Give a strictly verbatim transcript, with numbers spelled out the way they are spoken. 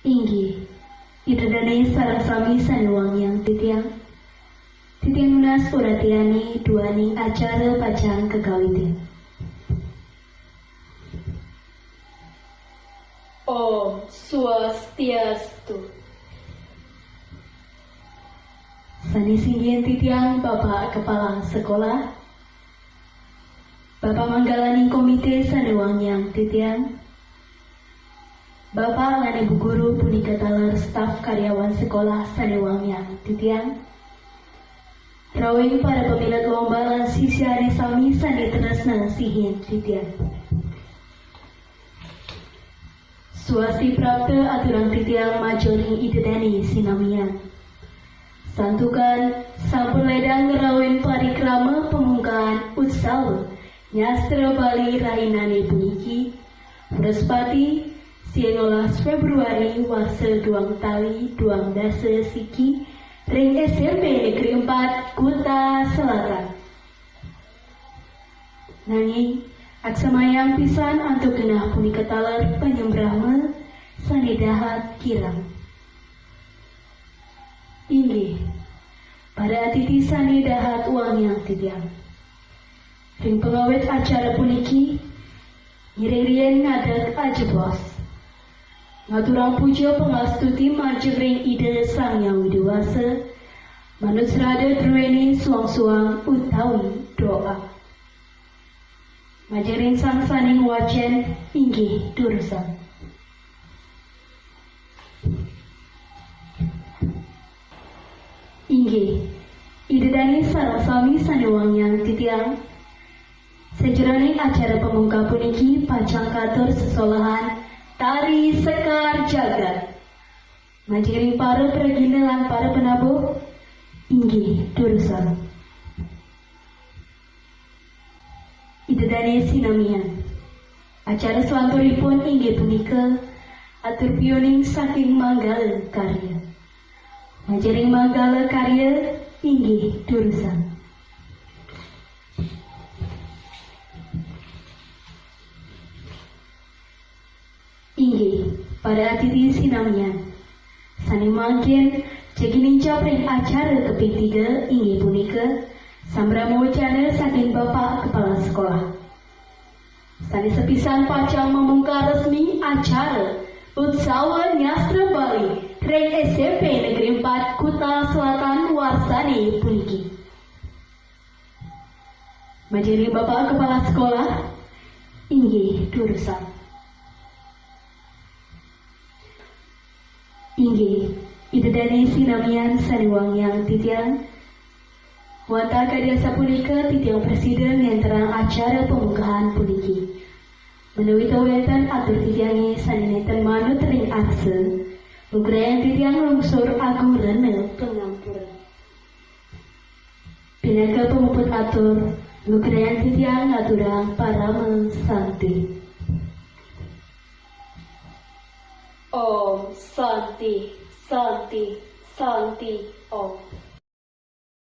Inggih, Ida dané sareng sami sané wangiang titiang. Titiang nunas uratiané duaning acara pacang kakawitin. Om Swastiastu. Sané singgih titiang Bapak Kepala Sekolah, Bapak manggalaning komite sané wangiang titiang, Bapak lan Ibu guru punika taler staf karyawan sekolah sané wangiang titiang, rawuh para pamilet lomba lan sisyané sami sané tresna sihin titiang. Swasti prapta aturang titiang majeng ring Ida dané sinamian. Santukan sampun ledang ngrauhin parikrama pamungkaan utsawa nyastra Bali rahinané puniki, Wrespati, sangalas Februari warsa duang tali duang dasa siki ring S M P Negeri Empat, Kuta Selatan. Nanging, aksamayang pisan antuk genah punika taler panyembrama sané dahat kirang. Inggih, para atiti sané dahat wangiang titiang. Ring pangawit acara puniki, ngiring riin ngadeg ajebos. Ngaturang puja pangastuti majeng ring Ida Sang Hyang Widi Wasa, manut srada druéné suang-suang utawi doa. Majeng ring sang sané ngwacén, inggih durusang. Inggih, Ida dané sareng sami sané wangiang titiang. Sajeroning acara pamungka puniki pacang katur sesolahan tari Sekar Jagat. Majeng ring para pragina lan para penabuh, inggih durusang. Ida dané sinamian. Acara salanturipun inggih punika atur piuning saking Manggala Karya. Majeng ring Manggala Karya, inggih durusang. Inggih, para atiti sinamian. Sané mangkin jagi nincap ring acara kaping tiga inggih punika sambrama wacana saking Bapak Kepala Sekolah. Sané sepisan pacang mamungkar resmi acara Utsawa Nyastra Bali ring S M P Negeri Empat Kuta Selatan warsané puniki. Majeng ring Bapak Kepala Sekolah, inggih durusang. Inggih, Ida dané sinamian sané wangiang titiang. Wantah kadi asapunika titiang prasida ngénterang acara pamungkahan puniki. Menawi ta wénten atur titiangé sané nénten manut ring arsa, lugrayang titiang nglungsur agung rena pangampura. Pinaka pamuput atur, lugrayang titiang ngaturang parama santi. Om Santi, Santi, Santi, Om.